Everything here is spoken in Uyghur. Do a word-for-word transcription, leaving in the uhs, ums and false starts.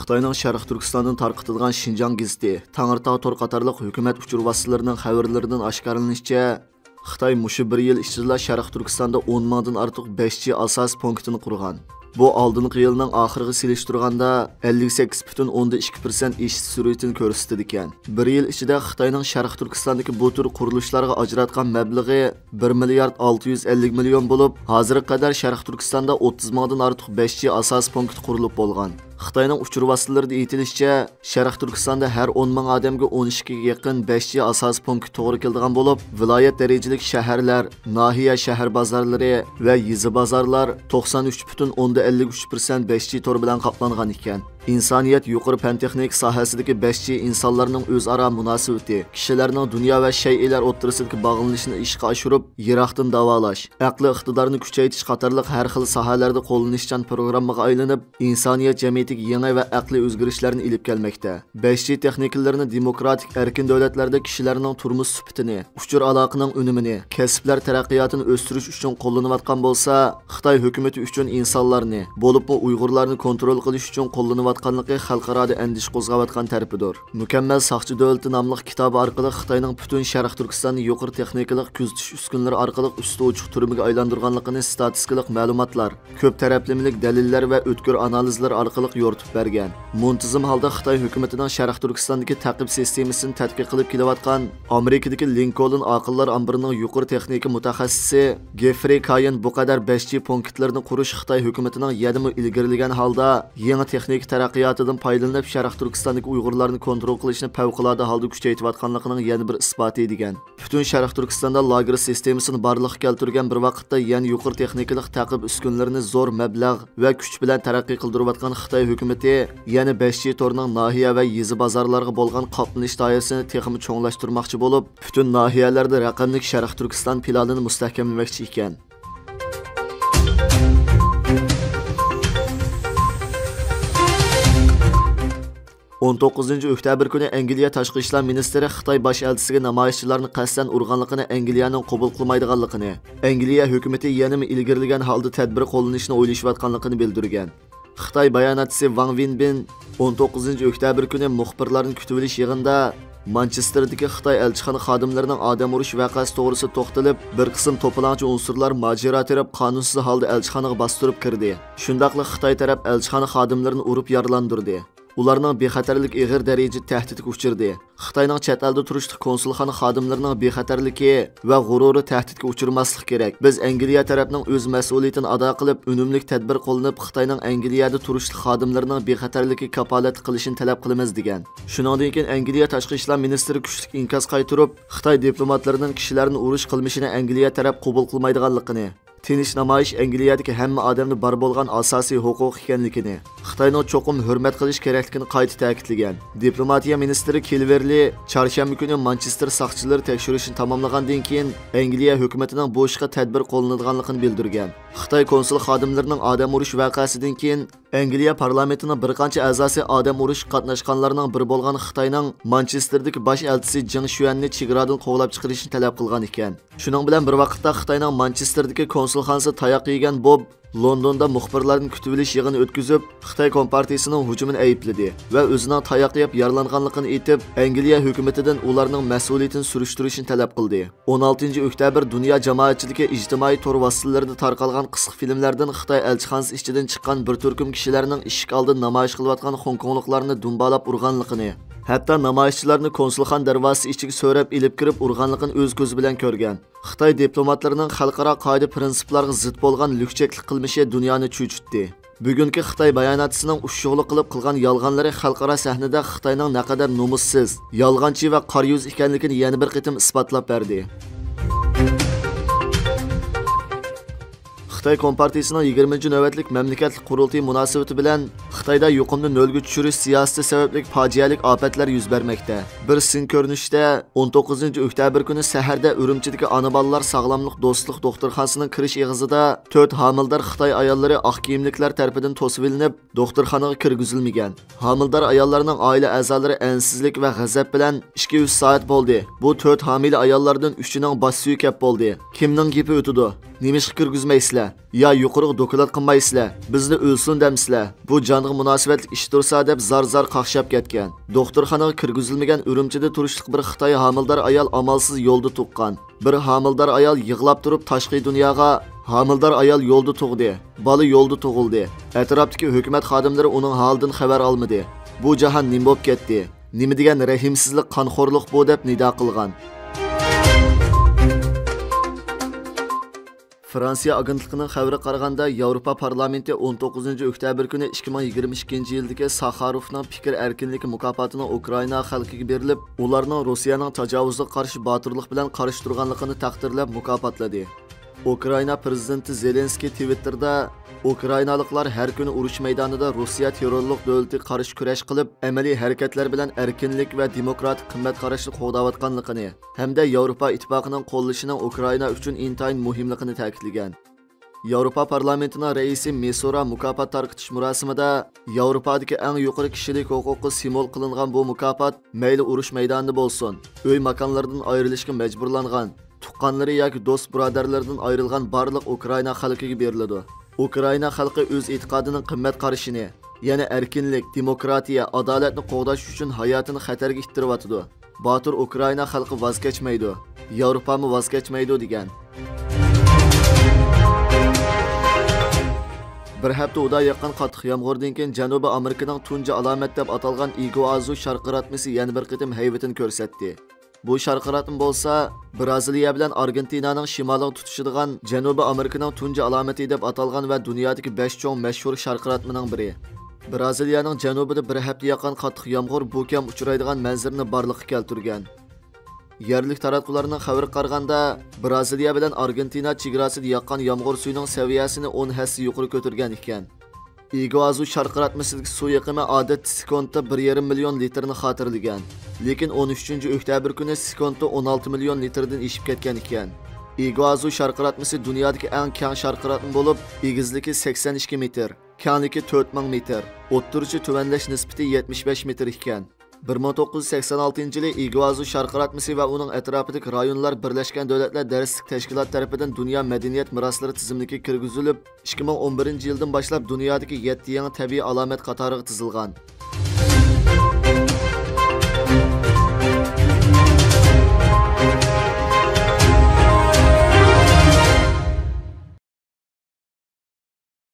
خىتاينىڭ شەرقىي تۈركىستاندىن تارقىتىدىغان شىنجاڭ گېزىتى، تەڭرىتاغ تور قاتارلىق ھۆكۈمەت ئۇچۇر ۋاسىتىلىرىنىڭ خەۋەرلىرىدىن ئاشكارىلىنىشىچە، خىتاي مۇشۇ بىر يىل ئىچىدىلا شەرقىي تۈركىستاندا ئون مىڭدىن ئارتۇق بەش جى ئاساسىي پونكىتىنى قۇرغان. بۇ ئالدىنقى يىلنىڭ ئاخىرىغا سېلىشتۇرغاندا ئەللىك سەككىز پۈتۈن ئوندىن ئىككى پىرسەنت ئېشىش سۈرئىتىنى كۆرسىتىدىكەن. بىر يىل ئىچىدە خىتاينىڭ شەرقىي تۈركىستاندىكى بۇ تۈر قۇرۇلۇشلارغا ئاجراتقان مەبلىغى بىر مىليارد ئالتە يۈز ئەللىك مىليون بولۇپ، ھازىرغا قەدەر شەرقىي تۈركىستاندا ئوتتۇز مىڭدىن ئارتۇق بەش جى ئاساسىي پونكىت قۇرۇلۇپ بولغان. خىتاينىڭ ئۇچۇر ۋاسىتىلىرىدا ئېيتىلىشىچە، شەرقىي تۈركىستاندا ھەر ئون مىڭ ئادەمگە ئون ئىككىگە يېقىن بەش جى ئاساسىي پونكىت توغرا كېلىدىغان بولۇپ، ۋىلايەت دەرىجىلىك شەھەرلەر، ناھىيە شەھەر بازارلىرى ۋە يېزا بازارلار توقسان ئۈچ پۈتۈن ئوندىن ئەللىك ئۈچ پىرسەنت بەش جى تور بىلەن قاپلانغان ئىكەن. ئىنسانىيەت يۇقىرى پەن تېخنىكا ساھەسىدىكى بەش جى ئىنسانلارنىڭ ئۆزئارا مۇناسىۋىتى، كىشىلەرنىڭ دۇنيا ۋە شەيئىلەر ئوتتۇرىسىدىكى باغلىنىشىنى ئىشقا ئاشۇرۇپ، يىراقتىن داۋالاش، ئەقلىي ئىقتىدارنى كۈچەيتىش قاتارلىق ھەر خىل ساھەلەردە قوللىنىشچان پروگراممىغا ئايلىنىپ، ئىنسانىيەت جەمئىيىتىگە يېڭى ۋە ئەقلىي ئۆزگىرىشلەرنى ئېلىپ كەلمەكتە. بەش جى تېخنىكىلىرىنى دېموكراتىك ئەركىن دۆلەتلەردە كىشىلەرنىڭ تۇرمۇش سۈپىتىنى، ئۇچۇر ئالاقىنىڭ ئۈنۈمىنى، كەسىپلەر تەرەققىياتىنى ئۆستۈرۈش ئۈچۈن قوللىنىۋاتقان بولسا، خىتاي ھۆكۈمىتى ئۈچۈن ئىنسانلارنى، بولۇپمۇ ئۇيغۇرلارنى كونترول قىلىش ئۈچۈن قوللىنىۋاتقانلىقى خەلقئارادا ئەندىشە قوزغاۋاتقان تەرىپىدۇر. مۇكەممەل ساقچى دۆلىتى ناملىق كىتابى ئارقىلىق خىتاينىڭ پۈتۈن شەرقىي تۈركىستاننى يۇقىرى تېخنىكىلىق كۆزىتىش ئۈسكۈنىلىرى ئارقىلىق ئۈستى ئوچۇق تۈرمىگە ئايلاندۇرغانلىقىنى ستاتىستىكىلىق مەلۇماتلار، كۆپ تەرەپلىمىلىك دەلىللەر ۋە ئۆتكۈر ئانالىزلار ئارقىلىق يورۇتۇپ بەرگەن. مۇنتىزىم ھالدا خىتاي ھۆكۈمىتىنىڭ شەرقىي تۈركىستاندىكى تەقىب سىستېمىسىنى تەتقىق قىلىپ كېلىۋاتقان ئامېرىكىدىكى لىنكولن ئاقىللار ئامبىرىنىڭ يۇقىرى تېخنىكا مۇتەخەسسىسى گېفرىي كايىن بۇ قەدەر بەش جى پونكىتلىرىنى قۇرۇش خىتاي ھۆكۈمىتىنىڭ يەنىمۇ ئىلگىرىلىگەن ھالدا يېڭى تېخنىكا تەرەققىياتىدىن پايدىلىنىپ، شەرقىي تۈركىستاندىكى ئۇيغۇرلارنى كونترول قىلىشنى پەۋقۇلئاددە ھالدا كۈچەيتىۋاتقانلىقىنىڭ يەنە بىر ئىسپاتى، دېگەن. پۈتۈن شەرقىي تۈركىستاندا لاگېر سىستېمىسىنى بارلىققا كەلتۈرگەن بىر ۋاقىتتا، يەنە يۇقىرى تېخنىكىلىق تەقىب ئۈسكۈنىلىرىنى زور مەبلەغ ۋە كۈچ بىلەن تەرەققىي قىلدۇرۇۋاتقان خىتاي ھۆكۈمىتى يەنە بەش جى تورنىڭ ناھىيە ۋە يېزا بازارلارغا بولغان قاپلىنىش دائىرىسىنى تېخىمۇ چوڭلاشتۇرماقچى بولۇپ، پۈتۈن ناھىيەلەردە رەقەملىك شەرقىي تۈركىستان پىلانىنى مۇستەھكەملىمەكچى ئىكەن. ئون توققۇزىنچى ئۆكتەبىر كۈنى ئەنگلىيە تاشقى ئىشلار مىنىستىرى خىتاي باش ئەلچىسىگە نامايىشچىلارنى قەستەن ئۇرغانلىقىنى ئەنگلىيەنىڭ قوبۇل قىلمايدىغانلىقىنى، ئەنگلىيە ھۆكۈمىتى يەنىمۇ ئىلگىرىلىگەن ھالدا تەدبىر قوللىنىشنى ئويلىشىۋاتقانلىقىنى بىلدۈرگەن. خىتاي باياناتچىسى ۋاڭ ۋېنبىن ئون توققۇزىنچى ئۆكتەبىر كۈنى مۇخبىرلارنى كۈتۈۋېلىش يىغىنىدا مانچېستېردىكى خىتاي ئەلچىخانا خادىملىرىنىڭ ئادەم ئۇرۇش ۋەقەسى توغرىسىدا توختىلىپ، بىر قىسىم توپىلاڭچى ئۇنسۇرلار ماجىرا تېرىپ، قانۇنسىز ھالدا ئەلچىخانىغا باستۇرۇپ كىردى. شۇنداقلا خىتاي تەرەپ ئەلچىخانا خادىملىرىنى ئۇرۇپ يارىلاندۇردى. ئۇلارنىڭ بىخەتەرلىكى ئېغىر دەرىجىدە تەھدىتكە ئۇچرىدى. خىتاينىڭ چەت ئەلدە تۇرۇشلۇق كونسۇلخانا خادىملىرىنىڭ بىخەتەرلىكى ۋە غۇرۇرى تەھدىتكە ئۇچرىماسلىقى كېرەك. بىز ئەنگلىيە تەرەپنىڭ ئۆز مەسئۇلىيىتىنى ئادا قىلىپ، ئۈنۈملۈك تەدبىر قوللىنىپ، خىتاينىڭ ئەنگلىيەدە تۇرۇشلۇق خادىملىرىنىڭ بىخەتەرلىكىگە كاپالەتلىك قىلىشىنى تەلەپ قىلىمىز، دېگەن. شۇنىڭدىن كېيىن ئەنگلىيە تاشقى ئىشلار مىنىستىرى كۈچلۈك ئىنكاس قايتۇرۇپ، خىتاي دىپلوماتلىرىنىڭ كىشىلەرنى ئۇرۇش قىلمىشىنى ئەنگلىيە تەرەپ قوبۇل قىلمايدىغانلىقىنى، تىنچ نامايىش ئەنگلىيەدىكى ھەممە ئادەمدە بار بولغان ئاساسىي ھوقۇق ئىكەنلىكىنى، خىتاينىڭ چوقۇم ھۆرمەت قىلىش كېرەكلىكىنى قايتا تەكىتلىگەن. دىپلوماتىيە مىنىستىرى كىلۋېرلى چارشەنبە كۈنى مانچېستېر ساقچىلىرى تەكشۈرۈشنى تاماملىغاندىن كېيىن، ئەنگلىيە ھۆكۈمىتىنىڭ بۇ ئىشقا تەدبىر قوللىنىدىغانلىقىنى بىلدۈرگەن. خىتاي كونسۇل خادىملىرىنىڭ ئادەم ئۇرۇش ۋەقەسىدىن كېيىن، ئەنگلىيە پارلامېنتىنىڭ بىر قانچە ئەزاسى ئادەم ئۇرۇشقا قاتناشقانلارنىڭ بىرى بولغان خىتاينىڭ مانچېستېردىكى باش ئەلچىسى جېڭ شۈەننى چېگرادىن قوغلاپ چىقىرىشنى تەلەپ قىلغان ئىكەن. شۇنىڭ بىلەن بىر ۋاقىتتا، خىتاينىڭ مانچېستېردىكى كونسۇلخانىسى تاياق يېگەن بوب لوندوندا مۇخبىرلارنى كۈتۈۋېلىش يىغىنى ئۆتكۈزۈپ، خىتاي كومپارتىيىسىنىڭ ھۇجۇمىنى ئەيىبلىدى ۋە ئۆزىنىڭ تاياق يەپ يارىلانغانلىقىنى ئېيتىپ، ئەنگلىيە ھۆكۈمىتىدىن ئۇلارنىڭ مەسئۇلىيىتىنى سۈرۈشتۈرۈشنى تەلەپ قىلدى. ئون ئالتىنچى ئۆكتەبىر دۇنيا جامائەتچىلىكى ئىجتىمائىي تور ۋاسىتىلىرىدا تارقالغان قىسقا فىلىملەردىن خىتاي ئەلچىخانىسى ئىچىدىن چىققان بىر تۈركۈم كىشىلەرنىڭ ئىشىك ئالدىدا نامايىش قىلىۋاتقان خوڭكوڭلۇقلارنى دۇمبالاپ ئۇرغانلىقىنى، ھەتتا نامايىشچىلارنى كونسۇلخانا دەرۋازىسى ئىچىگە سۆرەپ ئېلىپ كىرىپ ئۇرغانلىقىنى ئۆز كۆزى بىلەن كۆرگەن. خىتاي دىپلوماتلىرىنىڭ خەلقئارا قائىدە پىرىنسىپلارغا زىت بولغان لۈكچەكلىك قىلمىشى دۇنيانى چۆچۈتتى. بۈگۈنكى خىتاي باياناتچىسىنىڭ ئۇششۇقلۇق قىلىپ قىلغان يالغانلىرى خەلقئارا سەھنىدە خىتاينىڭ نەقەدەر نومۇسسىز، يالغانچى ۋە قارا يۈز ئىكەنلىكىنى يەنە بىر قېتىم ئىسپاتلاپ بەردى. خىتاي كومپارتىيىسىنىڭ يىگىرمىنچى نۆۋەتلىك مەملىكەتلىك قۇرۇلتىيى مۇناسىۋىتى بىلەن خىتايدا يۇقۇمنى نۆلگە چۈشۈرۈش سىياسىتى سەۋەبلىك پاجىئەلىك ئاپەتلەر يۈز بەرمەكتە. بىر سىن كۆرۈنۈشتە، ئون توققۇزىنچى ئۆكتەبىر كۈنى سەھەردە ئۈرۈمچىدىكى ئانا بالىلار ساغلاملىق دوستلۇق دوختۇرخانىسىنىڭ كىرىش ئېغىزىدا تۆت ھامىلىدار خىتاي ئاياللىرى ئاق كىيىملىكلەر تەرىپىدىن توسۇۋېلىنىپ، دوختۇرخانىغا كىرگۈزۈلمىگەن. ھامىلىدار ئاياللارنىڭ ئائىلە ئەزالىرى ئەنسىزلىك ۋە غەزەپ بىلەن، «ئىككى، ئۈچ سائەت بولدى، بۇ تۆت ھامىلە ئاياللاردىن ئۈچىنىڭ باش سۈيى كەپ بولدى. كىمنىڭ گېپى ئۆتىدۇ؟ نېمىشقا كىرگۈزمەيسىلەر؟ يا يۇقىرىغا دوكلات قىلمايسىلەر؟ بىزنى ئۆلسۇن دەمسىلەر؟ بۇ جانغا مۇناسىۋەتلىك ئىش تۇرسا دەپ زار-زار قاقشاپ كەتكەن. دوختۇرخانىغا كىرگۈزۈلمىگەن ئۈرۈمچىدە تۇرۇشلۇق بىر خىتاي ھامىلىدار ئايال ئامالسىز يولدا تۇغقان. بىر ھامىلىدار ئايال يىغلاپ تۇرۇپ تاشقى دۇنياغا، «ھامىلىدار ئايال يولدا تۇغدى، بالا يولدا تۇغۇلدى. ئەتراپتىكى ھۆكۈمەت خادىملىرى ئۇنىڭ ھالىدىن خەۋەر ئالمىدى. بۇ جاھان نېمە بولۇپ كەتتى؟ نېمە دېگەن رەھىمسىزلىك، قانخورلۇق بۇ» دەپ نىدا قىلغان. فرانسىيە ئاگېنتلىقىنىڭ خەۋىرىگە قارىغاندا، ياۋروپا پارلامېنتى ئون توققۇزىنچى ئۆكتەبىر كۈنى ئىككى مىڭ يىگىرمە ئىككىنچى يىلدىكى ساخاروفنىڭ پىكىر ئەركىنلىكى مۇكاپاتىنىڭ ئۇكرائىنا خەلقىگە بېرىلىپ، ئۇلارنىڭ روسىيەنىڭ تاجاۋۇزىغا قارشى باتۇرلۇق بىلەن قارشى تۇرغانلىقىنى تەقدىرلەپ مۇكاپاتلىدى. ئۇكرائىنا پىرېزىدېنتى زېلېنسكىي تىۋىتتېردا، ئۇكرائىنالىقلار ھەر كۈنى ئۇرۇش مەيدانىدا روسىيە تېررورلۇق دۆلىتىگە قارشى كۈرەش قىلىپ، ئەمەلىي ھەرىكەتلەر بىلەن ئەركىنلىك ۋە دېموكراتىك قىممەت قاراشنى قوغداۋاتقانلىقىنى، ھەمدە ياۋروپا ئىتتىپاقىنىڭ قوللىشىنىڭ ئۇكرائىنا ئۈچۈن ئىنتايىن مۇھىملىقىنى تەكىتلىگەن. ياۋروپا پارلامېنتىنىڭ رەئىسى مېسورا مۇكاپات تارقىتىش مۇراسىمىدا، ياۋروپادىكى ئەڭ يۇقىرى كىشىلىك ھوقۇققا سىمۋول قىلىنغان بۇ مۇكاپات مەيلى ئۇرۇش مەيدانىدا بولسۇن، ئۆي ماكانلىرىدىن ئايرىلىشقا مەجبۇرلانغان، تۇغقانلىرى ياكى دوست بۇرادەرلىرىدىن ئايرىلغان بارلىق ئۇكرائىنا خەلقىگە بېرىلىدۇ. ئۇكرائىنا خەلقى ئۆز ئېتىقادىنىڭ قىممەت قارىشىنى، يەنى ئەركىنلىك، دېموكراتىيە، ئادالەتنى قوغداش ئۈچۈن ھاياتىنى خەتەرگە ئىتتىرىۋاتىدۇ. باتۇر ئۇكرائىنا خەلقى ۋاز كەچمەيدۇ، ياۋروپامۇ ۋاز كەچمەيدۇ، دېگەن. بىر ھەپتە ئۇدا ياغقان قاتتىق يامغۇردىن كېيىن جەنۇبىي ئامېرىكىنىڭ تۇنجى ئالامەت دەپ ئاتالغان ئىگۇئازۇ شارقىراتمىسى يەنە بىر قېتىم ھەيۋىتىنى كۆرسەتتى. بۇ شارقىراتما بولسا، برازىلىيە بىلەن ئارگېنتىنانىڭ شىمالىغا تۇتىشىدىغان جەنۇبىي ئامېرىكىنىڭ تۇنجى ئالامىتى دەپ ئاتالغان ۋە دۇنيادىكى بەش چوڭ مەشھۇر شارقىراتمىنىڭ بىرى. برازىلىيەنىڭ جەنۇبىدا بىر ھەپتە ياغقان قاتتىق يامغۇر بۇ كەم ئۇچرايدىغان مەنزىرىنى بارلىققا كەلتۈرگەن. يەرلىك تاراتقۇلارنىڭ خەۋىرىگە قارىغاندا، برازىلىيە بىلەن ئارگېنتىنا چېگراسىدا ياغقان يامغۇر سۈيىنىڭ سەۋىيەسىنى ئون ھەسسە يۇقىرى كۆتۈرگەن ئىكەن. ئىگۇازۇ شارقىراتمىسىدىكى سۇ ئېقىمى ئادەتتە سېكۇنتتا بىر يېرىم مىليون لىتىرنى خاتىرىلىگەن، لېكىن ئون ئۈچىنچى ئۆكتەبىر كۈنى سېكۇنتتا ئون ئالتە مىليون لىتىردىن ئېشىپ كەتكەن ئىكەن. ئىگۇازۇ شارقىراتمىسى دۇنيادىكى ئەڭ كەڭ شارقىراتما بولۇپ، ئېگىزلىكى سەكسەن ئىككى مېتىر، كەڭلىكى تۆت مىڭ مېتىر، ئوتتۇرىچە تۆۋەنلەش نىسبىتى يەتمىش بەش مېتىر ئىكەن. بىر مىڭ توققۇز يۈز سەكسەن ئالتىنچى يىلى ئىگۇازۇ شارقىراتمىسى ۋە ئۇنىڭ ئەتراپىدىكى رايونلار بىرلەشكەن دۆلەتلەر دەرسلىك تەشكىلاتى تەرىپىدىن دۇنيا مەدەنىيەت مىراسلىرى تىزىملىكىگە كىرگۈزۈلۈپ، ئىككى مىڭ ئون بىرىنچى يىلدىن باشلاپ دۇنيادىكى يەتتە يېڭى تەبىئىي ئالامەت قاتارىغا تىزىلغان.